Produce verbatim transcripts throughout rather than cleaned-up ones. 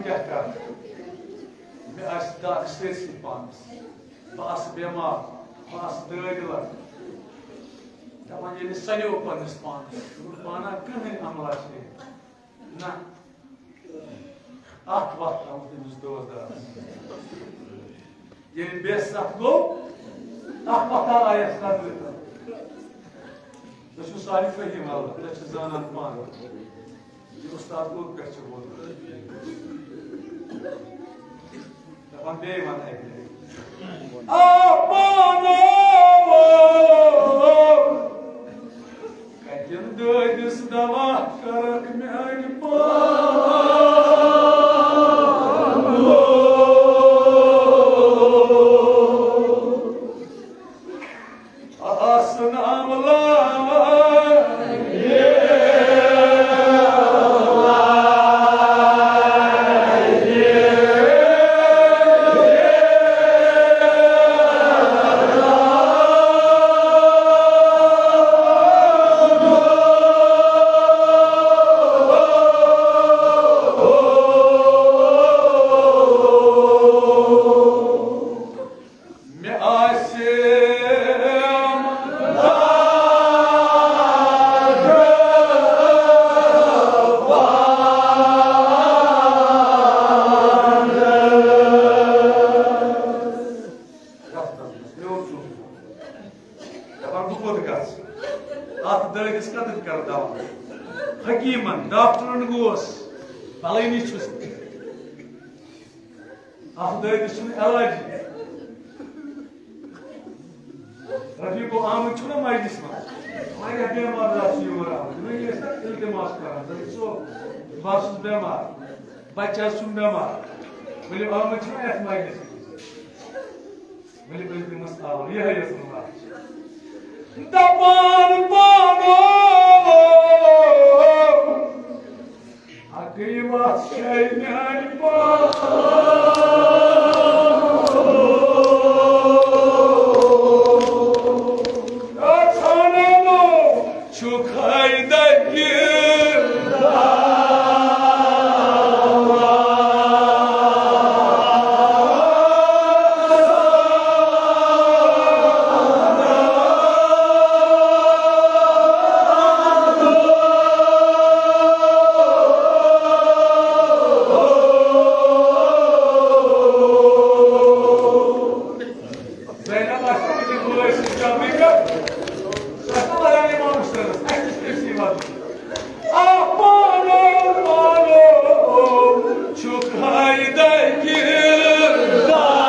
کیٛاہ کَرٕ؟ مےٚ آسہِ دَگ سٲرسٕے پانَس۔ بہٕ آسہٕ بٮ۪مار، بہٕ آسہٕ دٲدِلَر۔ دَپان، ییٚلہِ سَلیو پنٛنِس پانَس، چھُنہٕ پانہ کٕہٕنۍ عملہ چھُ۔ نہ، اَتھ وَتھ تھاوُن تٔمِس دوستدارَس۔ ییٚلہِ بے سَتھ گوٚو، اَتھ وَتھ آو آیَس نظرِ تَل۔ تُہۍ چھِو سارے فہیم اللہ، تُہۍ چھِو زانان پانہٕ۔ یہِ اُستاد کوٚت پٮ۪ٹھ چھُ ووتمُت؟ دَپان بیٚیہِ وَن اَکہِ لَٹہِ۔ آ پانو، کَتٮ۪ن دٲدِس دوا کَرَکھ میٛانہِ پانو؟ آسن عملہ۔ مےٚ آسہِ دَپان، بہٕ کوٚت گژھٕ؟ اَتھ دٲدِس کَتٮ۪تھ کَرٕ دَوا؟ حکیٖمَن، ڈاکٹرَن گوس، بَلٲنی چھُس۔ اَتھ دٲدِس چھُنہٕ علاجی۔ رفیق گوٚو آمُت چھُنہ مجلِس منٛز۔ واریاہ بٮ۪مار حظ چھِ یور آمٕتۍ۔ وۄنۍ ٲسۍ نہ التماس کران، دَپان، "صٲب، بہٕ حظ چھُس بٮ۪مار، بَچہٕ حظ چھُم بٮ۪مار۔" ؤلِو آمٕتۍ چھِنہ یَتھ مجلِس منٛز۔ ؤلِو التماس آو، یِہوٚے ٲس نہٕ وَتھ۔ دَپان پانو۔ اَکٕے وَتھ چھے میٛانہِ پانہٕ۔ ژھانڈنو چھُکھ حیدر کِردار۔ زینب آسہِ نہٕ وٕنہِ بٲے سٕنٛز قبرِ پٮ۪ٹھ۔ تۄہہِ چھُو لگان اِمام حُسینَس، اَسہِ تہِ چھِ تٔمۍ سٕے وَدُن۔ آ پانو، پانو، چھُکھ حیدر کِردار۔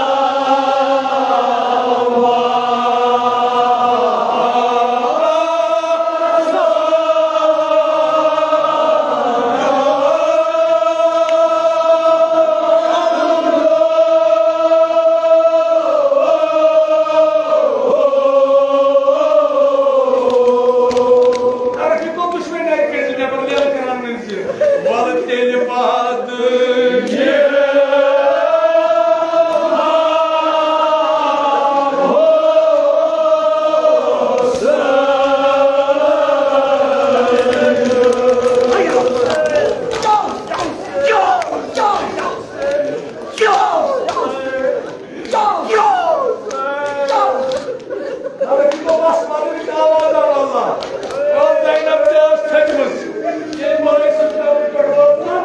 اگر یہِ گوٚو دُشمن آیہِ کٔرِتھ نٮ۪بر نیرٕ کران وٕنہِ زِ، وَلہٕ تیٚلہِ پَتہٕ زینب تہِ ٲس تھٔچمٕژ۔ ییٚلہِ مٲلۍ سٕنٛدِ قبرِ پٮ۪ٹھ وٲژ نہ،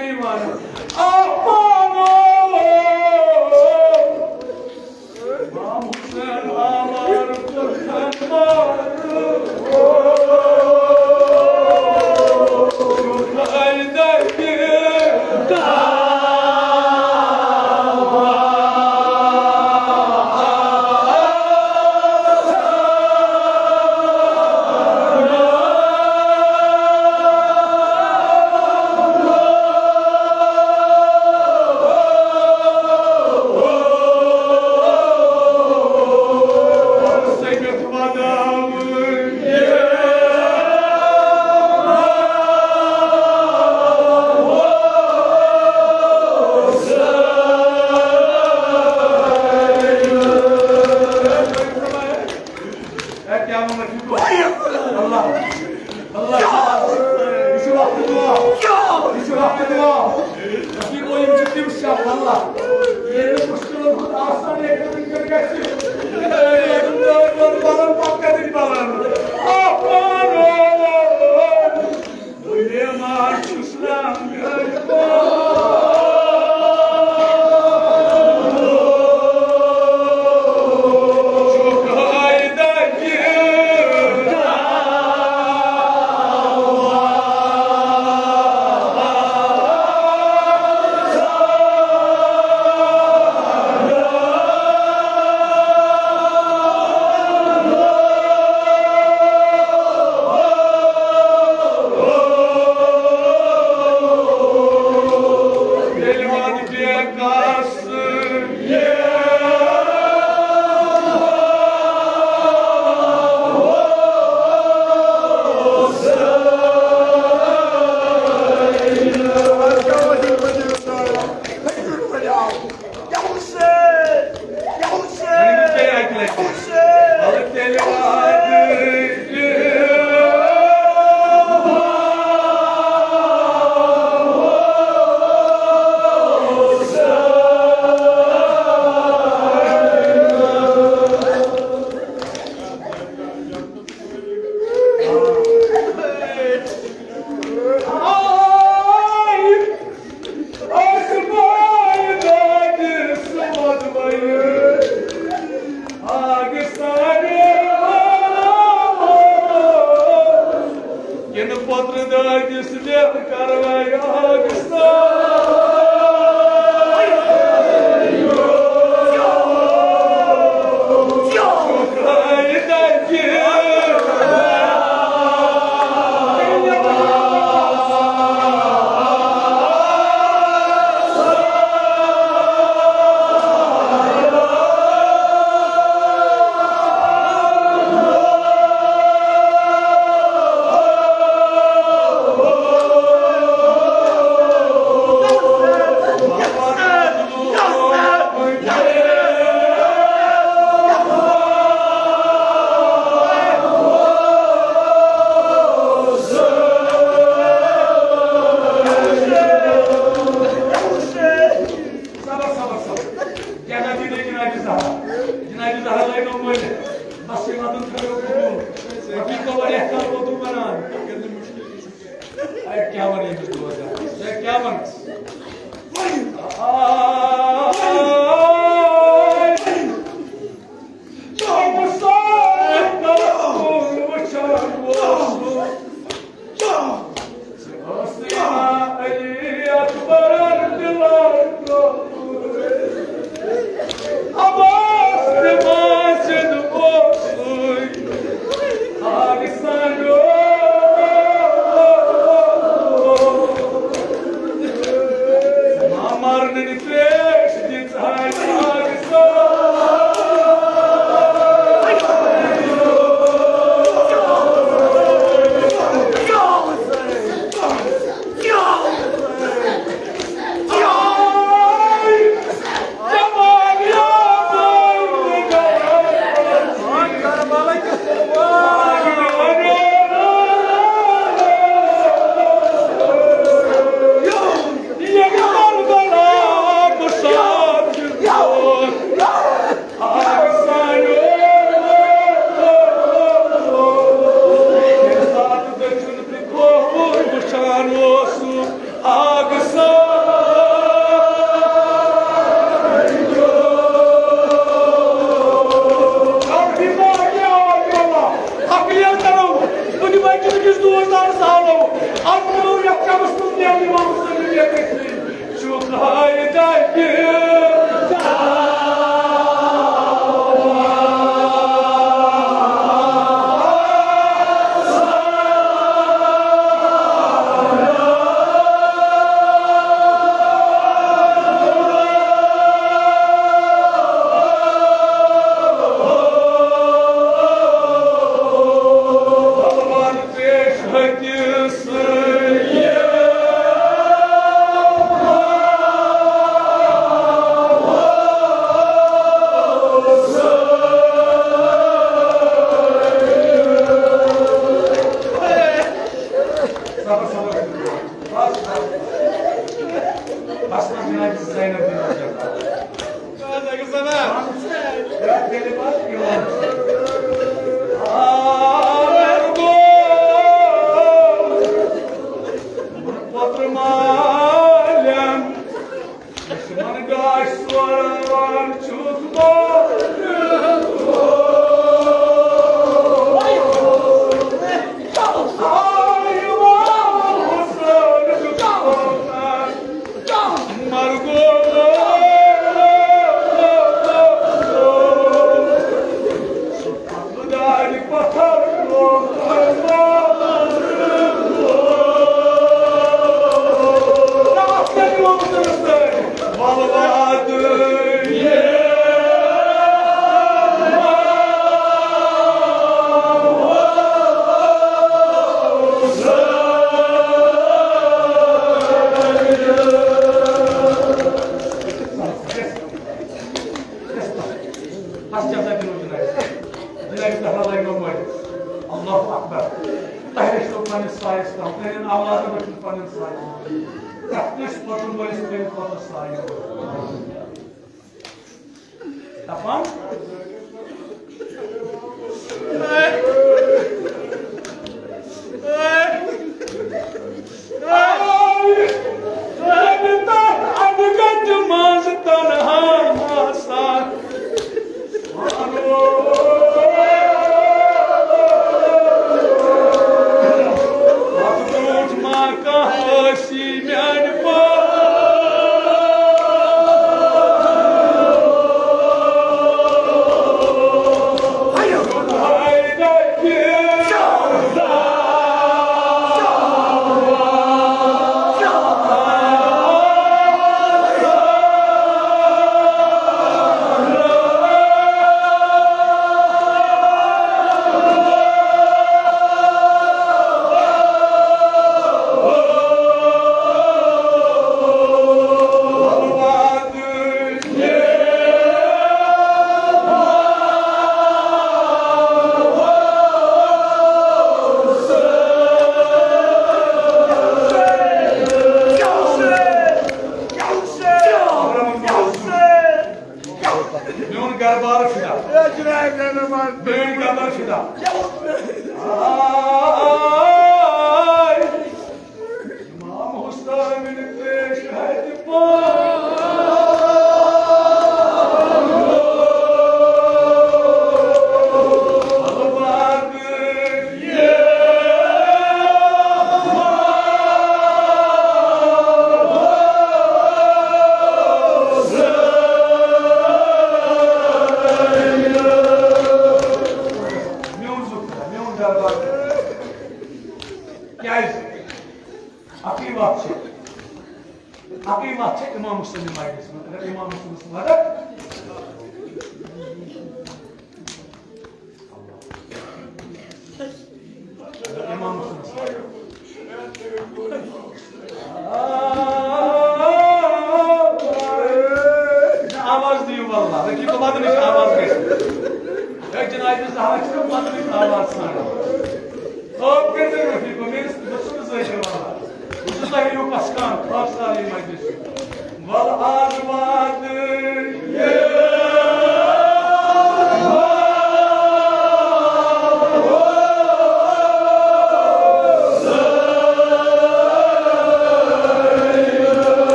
ایمان۔ اپانو۔ امام حسین امر ترکن مار۔ اے، کیٛاہ وَنان چھُکھ؟ اللہ، اللہ، یہِ چھُ وقت دُعا۔ یہِ چھُ وقت دُعا۔ یہِ گوٚو، یِم چھِ تِم شخص، اللہ۔ ییٚلہِ مُشکِلن ہُنٛد آسان ییٚتہِ وٕنکیٚن گژھِ، ییٚلہِ پَلن پَتہٕ کَتہِ بَلن۔ آ، پانہٕ۔ کِنہٕ پوٚتُر دٲدِس مےٚ کروے آگہٕ سان؟ صبر، صبر، صبر۔ جنابِ، جنابِ زہرا۔ جنابِ زہرا لگٲوِو مٲلِس۔ بس یہِ وَدُن تھٲیِو قبوٗل۔ رفیق گوٚو واریاہ کال ووتُم وَنان۔ اے، کیٛاہ وَنہٕ أمِس دۄہَس؟ اے، کیٛاہ وَنہٕ؟ آگ سان۔ عقلیت کرو، کُنہِ وقتہٕ کِس دوستانس آلو، اتھ منٛز یتھ کمس منٛز نیرِ امام حسین۔ شکر ہے دادِ۔ اللہ اکبر۔ تۄہہِ رٔچھتو پننِس سایَس تل، تُہٕنٛدٮ۪ن اولادن رٔچھِو پننٮ۪ن سایَن۔ پرٛٮ۪تھ کٲنٛسہِ پۄتُن وٲلِس تھٲیِو پۄتَس سایہِ۔ دپان۔ میون گربار فدا۔ میون گربار فدا۔ آے۔ امام حسین پیش ہے۔ میون زُو خۄدا، میون دربار۔ کیٛازِ؟ اَکٕے وَتھ چھِ، اَکٕے وَتھ چھِ اِمام حُسین مجلِس منٛز۔ اگر اِمام حُسینَس مدد، اگر اِمام حُسینَس مدد۔ آواز دِیِو واللہ، رٔٹِو تو مدنٕچ آواز گژھِ۔ ہے جناب زہرا چھِ مدنٕچ آواز ژھانڈان۔ خٲب کٔرۍزیو رفیقو، مےٚ ٲسۍ، بہٕ چھُس نہٕ زٲہِد واللہ۔ بہٕ چھُس تۄہہِ ہیوٗ کَسکان، خٲب سارے مجلس۔ وَلہٕ آز واتہٕ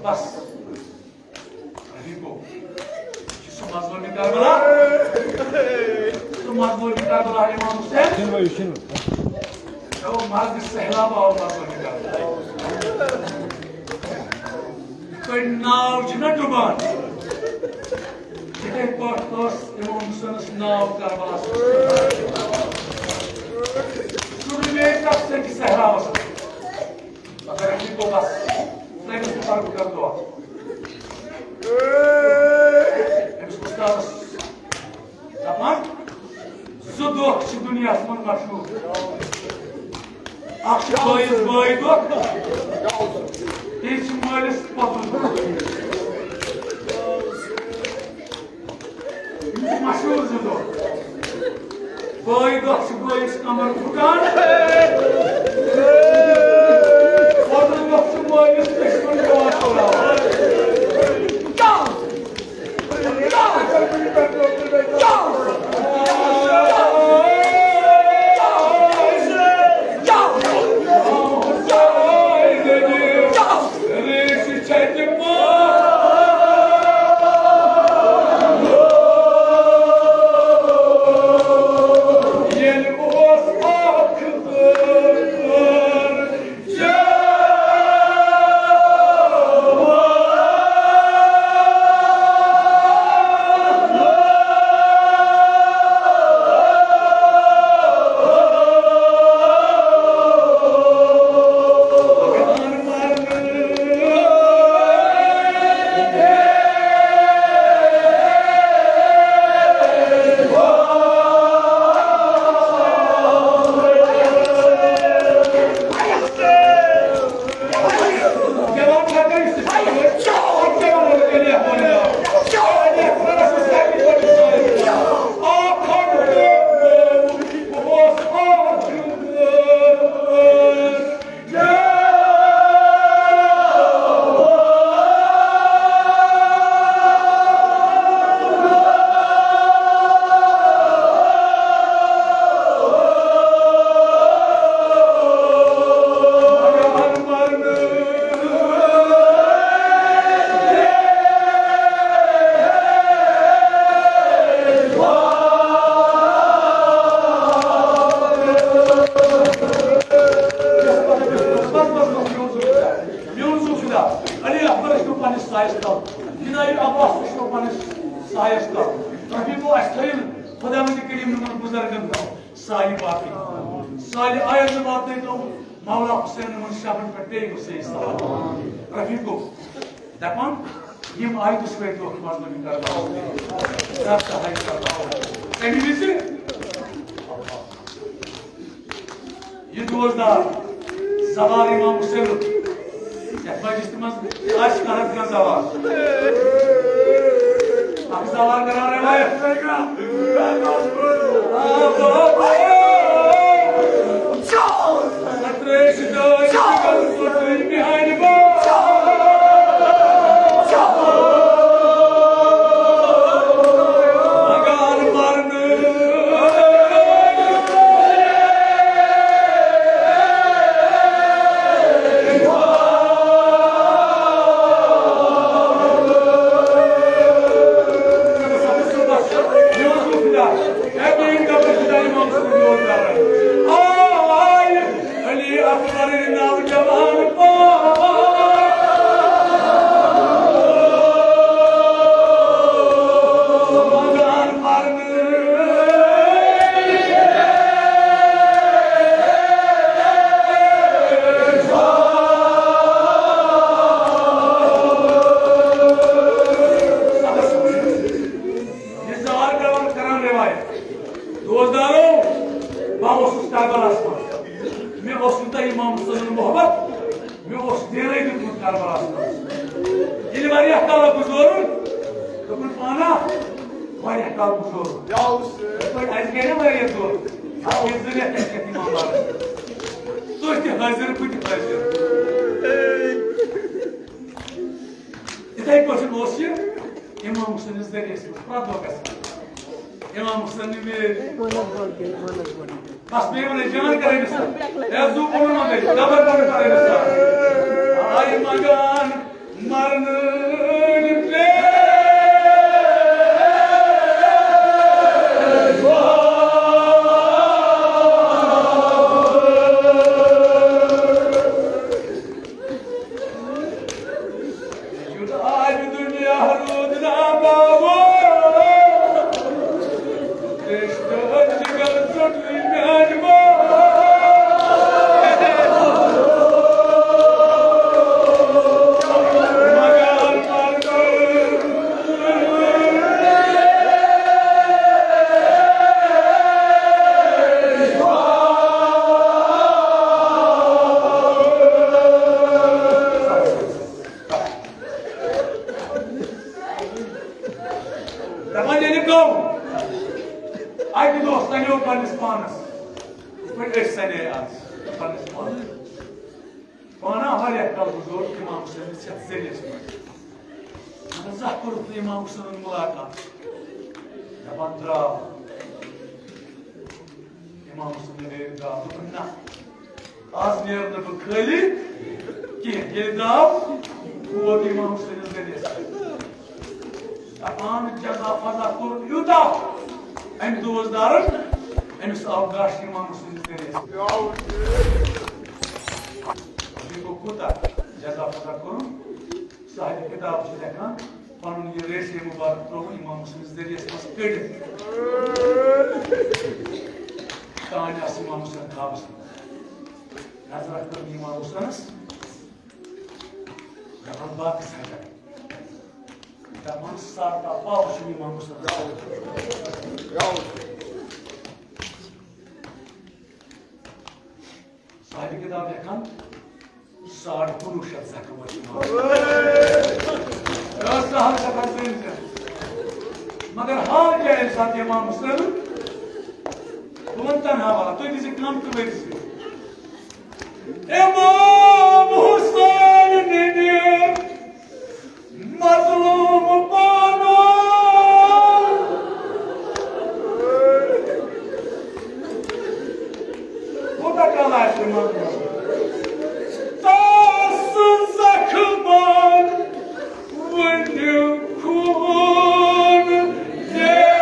بس۔ رفیقو، یہِ چھُ سُہ مظلومِ کربلا۔ سُہ مظلومِ کربلا امام حسین۔ او مرد سہلاب آو مظلومِ کربلا۔ یِتھ پٲٹھۍ ناو چھُنہ ڈُبان، تِتھے پٲٹھۍ ٲس امام حسینس ناو کربلاہس منٛز۔ سُہ ڈُبے تتھ سۭتۍ صحراہس منٛز۔ مگر أمۍ گوٚو بس، تٔمِس چھُ فرق کران دۄہ۔ أمِس اُستادس دَپان، زٕ دۄہ چھِ دُنیاہَس منٛز مشہوٗر۔ اکھ چھُ بٲیِس بٲے دۄہ، بیٚیہِ چھُ مٲلِس پۄپھٕ دۄہ۔ یِم چھِ مشہوٗر زٕ دۄہ۔ بٲے دۄہ چھُ بٲیِس کمر پھُٹان۔ پۄپھٕ دۄہ چھُ مٲلِس دُشمن پٮ۪وان تُلاوان۔ سایس تل۔ رفیقو، اسہِ تھٲیِو خۄداوندِ کریٖم یِمن بُزرگن تل سایہِ باقٕے۔ سایہِ آیت واتنٲیتو مولا حسین یِمن شبن پٮ۪ٹھ بیٚیہِ حسین صاحب۔ رفیقو، دپان، یِم آیہِ دُشوے دۄہ مظلوم کربلا۔ سر سہاے کربلا۔ تمہِ وِزِ یہِ دوستدار سوار امام حسین، یتھ مجلسہِ منٛز آسہِ کانٛہہ نتہٕ کانٛہہ سوار۔ اکھ سوار کران روایت۔ علی اکبر نوجوان پاک۔ نثار کران، کران روایت۔ دوستدارو، بہٕ اوسُس کربلاہس منٛز۔ مےٚ اوس یوٗتاہ امام حسینُن محبت، مےٚ اوس دیرے دیُتمُت کربلاہس منٛز۔ ییٚلہِ واریاہ کال گُزورُن، دوٚپُن، پانا، واریاہ کال گُزورُن۔ یِتھ پٲٹھۍ اَسہِ گٔے نا واریاہ دۄہ۔ اَتھ گٔے زٕ رٮ۪تھ اَسہِ یَتھ امام بابس۔ تُہۍ تہِ حٲضِر، بہٕ تہِ حٲضِر۔ یِتھَے پٲٹھۍ اوس یہِ امام حسینس ذٔریعس منٛز پرٛٮ۪تھ دۄہ گژھان۔ امام حسین نے میرے۔ بس میں نے جان کرے نسا۔ اے زو بولو نہ دے، ڈبل بولو کرے نسا۔ آئی مگان مرن پہ۔ یوٗتاہ آبِ دُنیا روٗد نہٕ آباوو۔ تریش تہٕ جگر ژوٚٹُے میٛانہِ ماے۔ مگر مگر دپان ییٚلہِ گوٚو، اَکہِ دۄہ سَنیو پنٛنِس پانَس، یِتھ پٲٹھۍ أسۍ سَنے آز پنٛنِس پانَس۔ پانہ واریاہ کال گُزور امام حسینس یتھ ذٔریعس منٛز۔ مگر زانٛہہ کوٚرُکھ نہٕ امام حسینن مُلاقات۔ دپان درٛاو۔ امام حسینن گٔے درٛاو۔ دوٚپُن، نہ، آز نیرٕ نہٕ بہٕ خٲلی کینٛہہ۔ ییٚلہِ درٛاو، ووت امام حسینس ذٔریعس منٛز۔ دپان جزا فضا کوٚرُن یوٗتاہ أمۍ دوستدارن، أمِس آو گاش امام حسینس ذٔریعس منٛز۔ بیٚیہِ گوٚو کوٗتاہ جزا فضا کوٚرُن؟ صاحبِ کِتاب چھُ لیکھان، پنُن یہِ ریشے مُبارک ترٛووُن امام حسینس ذٔریعس منٛز کٔڑِتھ۔ تانۍ آسہٕ امام حسین خوابس منٛز۔ نظرا کٔر امام حسینس، دپان باقٕے سایڈن۔ دپان سر کا پاو چھُ امام حسینس۔ صاحبِ کِتاب لیکھان، ساڑ کُنوُہ شیٚتھ زخم ٲسۍ یِوان۔ ٲس سہل سفر زٔنۍ زٔنۍ۔ مگر حال کیٛاہ ییٚمہِ ساتہٕ امام حسین، بہٕ وَنہٕ تنہا والا، تُہۍ دِژٕ کم تہٕ ؤرۍ زِ۔ امام حسین نِنہِ مظلوم پانو۔ کوٗتاہ کال آسہِ مظلوم؟ تس زخمن ؤنِو خوٗن دے۔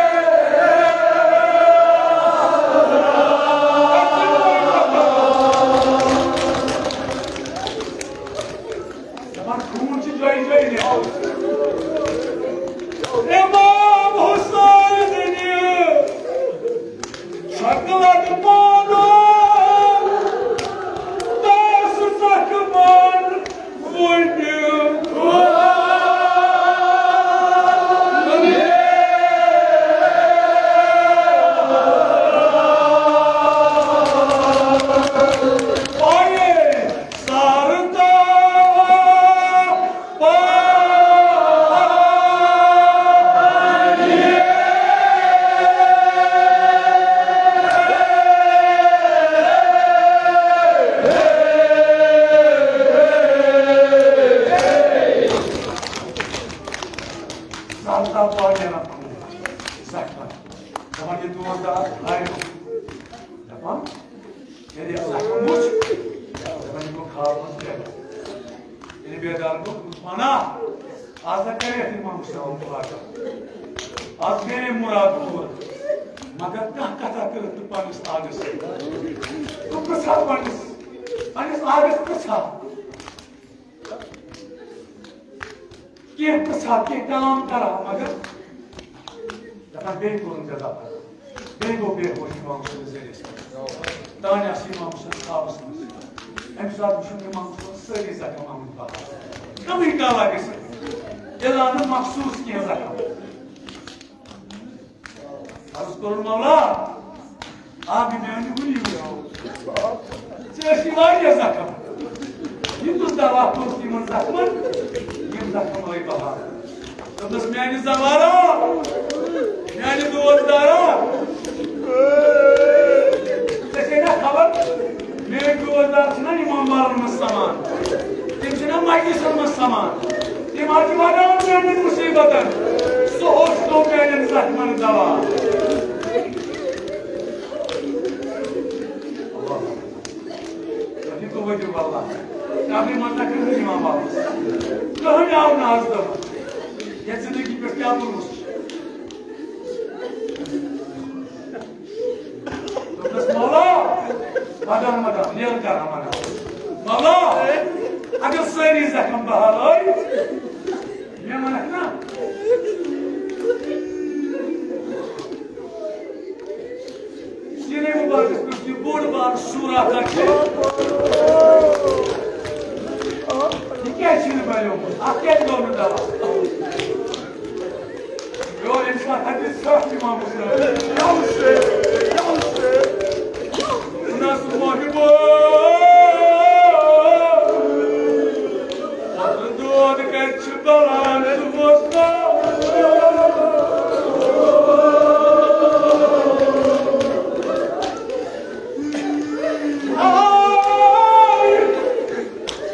پاٹھیٚن زخمن۔ دپان یہِ دوس دار آیہِ۔ دپان ییٚلہِ یہِ زخم وُچھ، دپان یہِ گوٚو خاب منٛز بیدار۔ ییٚلہِ بیدار گوٚو، دوٚپُس، "پانا، از ہا کریتھ امام صٲبن واقعہ۔ از گٔیے مراد پوٗرٕ۔ مگر کانٛہہ کتھا کٔرٕتھ نہٕ پننِس آگس سۭتۍ۔ بہٕ پرژھٕ ہا پننِس، پننِس آگس پرژھٕ ہا۔" کینٛہہ پرژھا، کینٛہہ کلام کرا، مگر دپان بیٚیہِ کوٚرُن ژےٚ دفن۔ بیٚیہِ گوٚو بے ہوش امام حسین ذٔریعس منٛز۔ تانۍ آسہٕ امام حسین خوابس منٛز۔ امہِ ساتہٕ وٕچھُن امام حسین سٲری زخم آمٕتۍ بہار۔ کمٕے کالا گٔژھِتھ۔ ییٚلہِ آو نہٕ مخصوٗص کینٛہہ زخم۔ عرض کوٚرُن، "مولا، آ، مےٚ میٛانہِ وُنی وُچھو۔ ژےٚ ٲسی واریاہ زخم۔ یہِ کُس دوا کوٚر تِمن زخمن؟ یِم زخم آیہِ بہار۔" دوٚپنس، "میٛانہِ زوارا، میٛانہِ دوست دارا، ژےٚ چھے نا خبر؟" میٲنۍ دوست دار چھِنہ یِمن بارن منٛز سمان، تِم چھِنہ مجلسن منٛز سمان، تِم حظ چھِ ونان میانٮ۪ن مُصیبتن، سُہ اوس نہٕ میانٮ۪ن زخمن دوا۔ اللہ۔ تُہۍ تہِ ؤنِو واللہ، قبرِ منٛز نہ کٕہٕنۍ یِوان واپس، کٕہٕنۍ آو نہٕ از دوا۔ یتھ زندگی پٮ۪ٹھ کیٛاہ بھروسہٕ چھُ؟ دوٚپنس، "مولا، مدان، مدان، نیر کران، مدان۔ مولا، اگر سٲری زخم بحال ٲے، مےٚ ونکھ نا، سیٖنے مُبارکس پٮ۪ٹھ یہِ بوٚڑ بار سوٗرہ اکھ چھِ، یہِ کیٛازِ چھُنہٕ بنیومُت؟ اتھ کیٛازِ گوٚو نہٕ دوا؟" یور اِنسان حدیث سخ امام حسین۔ یَوٕ سے، یَوٕ سے۔ نہ سُہ محبوب۔ دود کَتہِ چھُ بلان تہٕ وۄستان؟ آے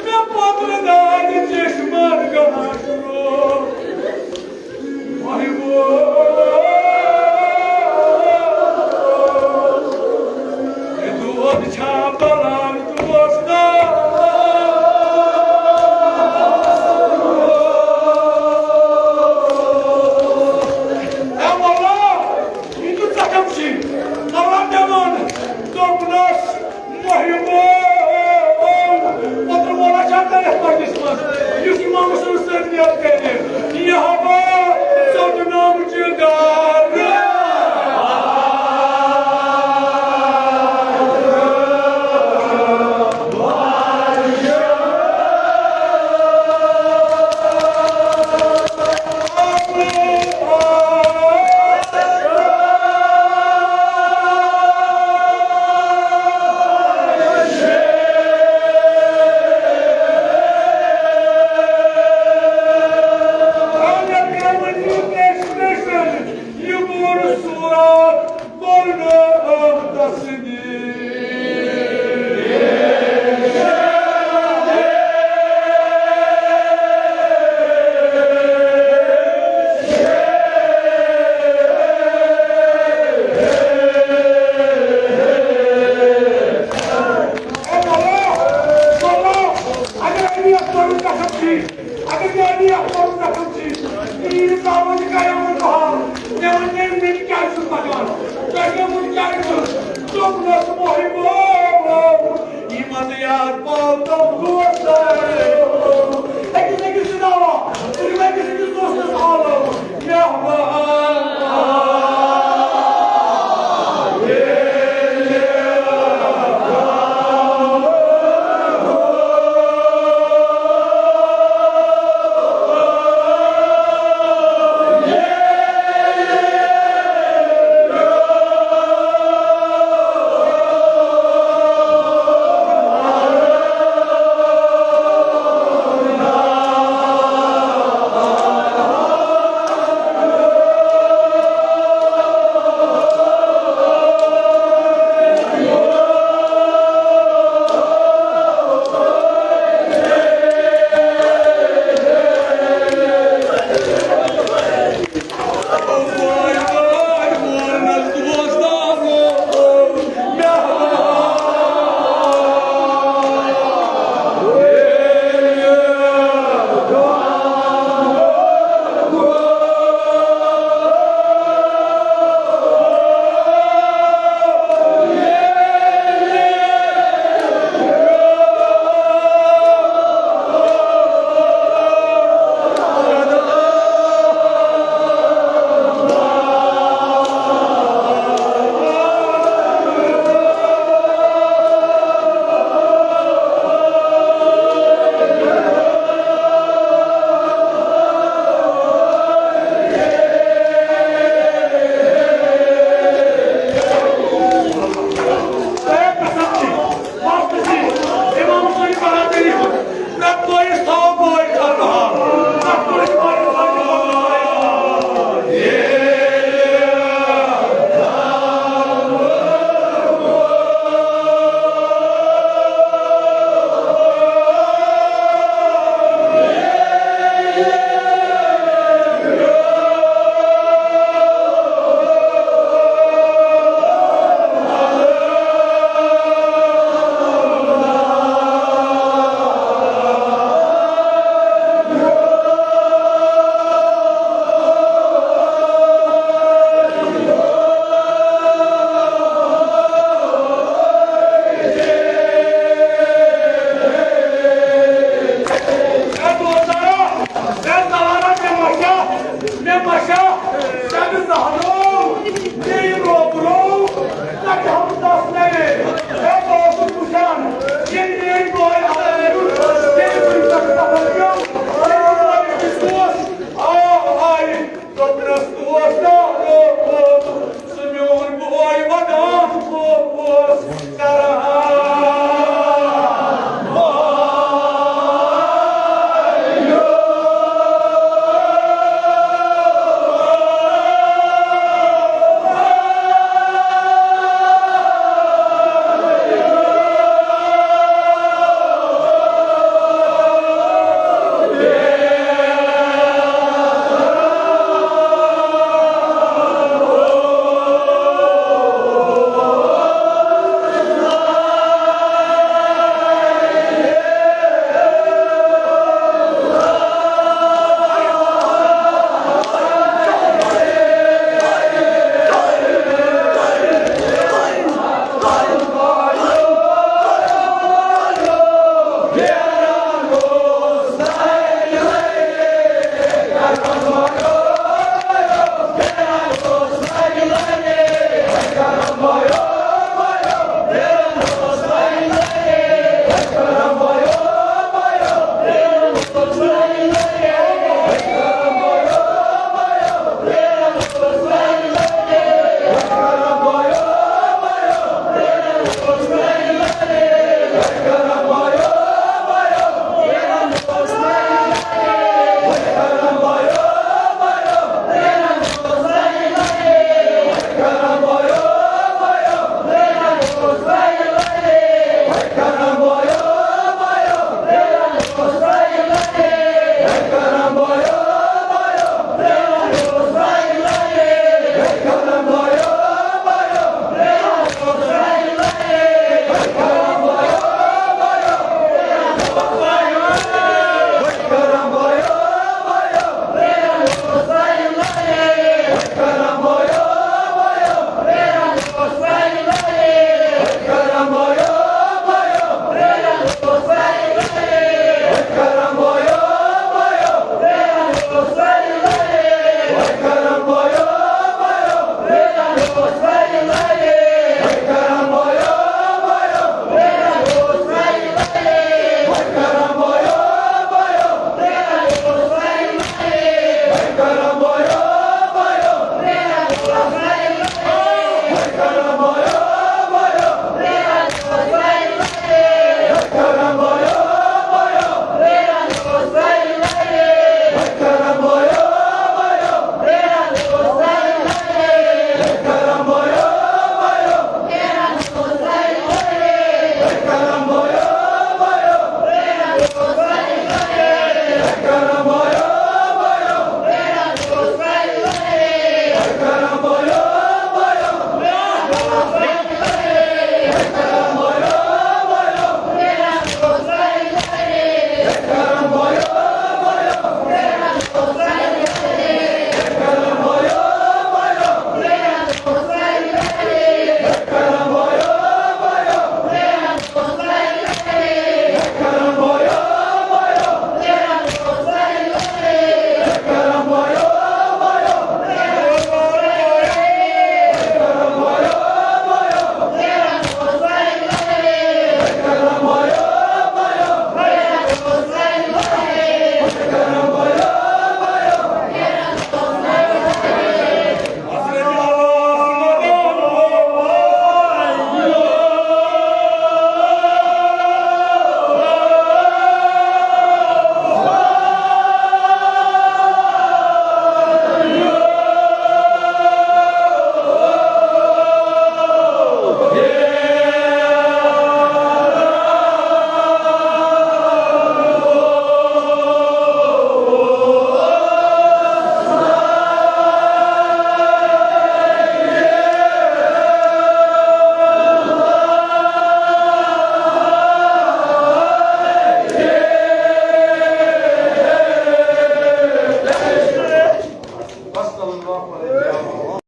مےٚ پۄپرٕ دادِ چشمن گاش روو۔ وای وو، یہِ دود چھا بلان؟ ووت نا،